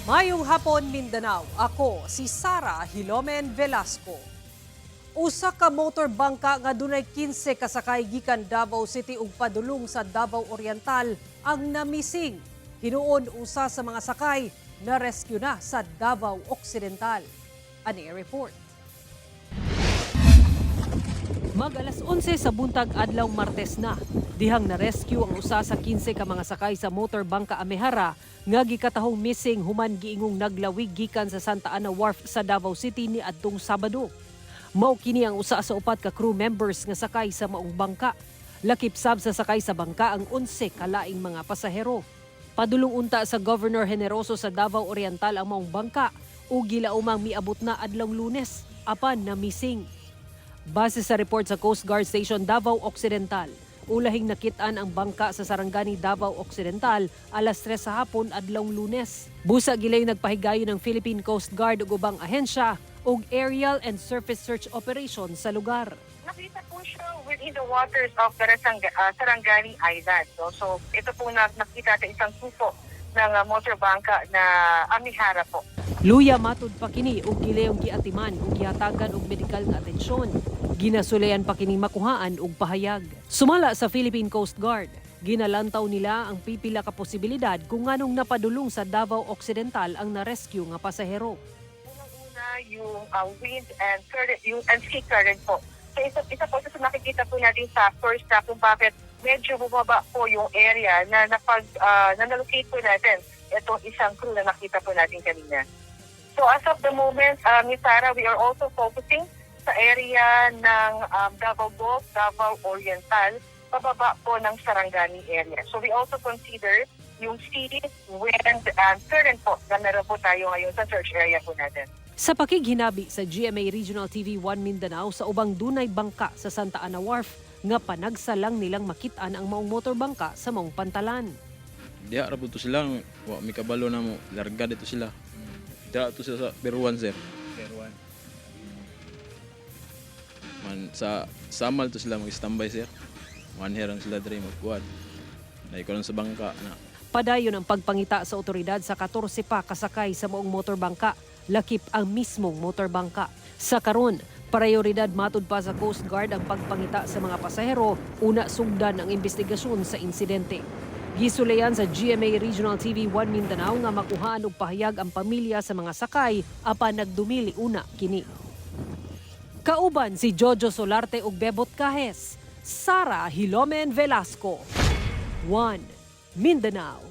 Mayong hapon, Mindanao. Ako si Sara Hilomen Velasco. Usa ka motor bangka nga dunay 15 kasakay gikan Davao City ug padulong sa Davao Oriental ang namising. Hinuon, usa sa mga sakay na rescue na sa Davao Occidental. Ani report. Mag alas 11 sa buntag adlaw Martes na, dihang na-rescue ang usa sa 15 ka mga sakay sa motor bangka Amehara nga gikatahong missing human giingong naglawig gikan sa Santa Ana Wharf sa Davao City ni adtong Sabado. Mao kini ang usa sa upat ka crew members nga sakay sa maong bangka. Lakip sab sa sakay sa bangka ang 11 kalaing mga pasahero. Padulong unta sa Governor Generoso sa Davao Oriental ang maong bangka ug gilaumang miabot na adlaw Lunes apan na missing. Base sa report sa Coast Guard Station Davao Occidental, ulahing nakit-an ang bangka sa Sarangani, Davao Occidental, alas 3 sa hapon adlawng Lunes. Busa gilay nagpahigayon ng Philippine Coast Guard ug ubang ahensya og aerial and surface search operation sa lugar. Nakita po siya within the waters of the Sarangani Island. No? So ito po na nakita sa isang tupo ng motor bangka na Amihara po. Luya matud pa kini og gilayong giatiman ug gihatagan og medikal nga atensyon. Ginasulayan pa kini makuhaan og pahayag. Sumala sa Philippine Coast Guard, ginalantaw nila ang pipila ka posibilidad kung nganong napadulong sa Davao Occidental ang na-rescue nga pasahero. Unang-una yung wind and current, yung and sea current po. So isa po ito sa nakikita po natin factors na kung bakit medyo bumaba po yung area na na-locate po natin itong isang crew na nakita po natin kanina. So as of the moment, Ms. Sarah, we are also focusing sa area ng Davao Gulf, Davao Oriental, pababa po ng Sarangani area. So we also consider yung sea, wind, and current po na meron po tayo ngayon sa search area po natin. Sa pakighinabi sa GMA Regional TV 1 Mindanao sa ubang dunay bangka sa Santa Ana Wharf nga panagsa lang nilang makit-an ang maong motor bangka sa maong pantalan. Diha ra po to sila, wa mi kabalo na mo, larga dito sila. Diha to sila sa Pier 1, sir. Pier 1. Man sa Samal to sila mag-standby, sir. One here ang sila diri magkuan. Naikuan sa bangka na. Padayon ang pagpangita sa otoridad sa 14 pa kasakay sa maong motor bangka, lakip ang mismong motor bangka. Sa karon, prioridad matud pa sa Coast Guard ang pagpangita sa mga pasahero, una sugdan ang investigasyon sa insidente. Gisulayan sa GMA Regional TV 1 Mindanao nga makuhaan og pahayag ang pamilya sa mga sakay apan nagdumili una kini. Kauban si Jojo Solarte ug Bebot Cajes. Sara Hilomen Velasco. 1 Mindanao.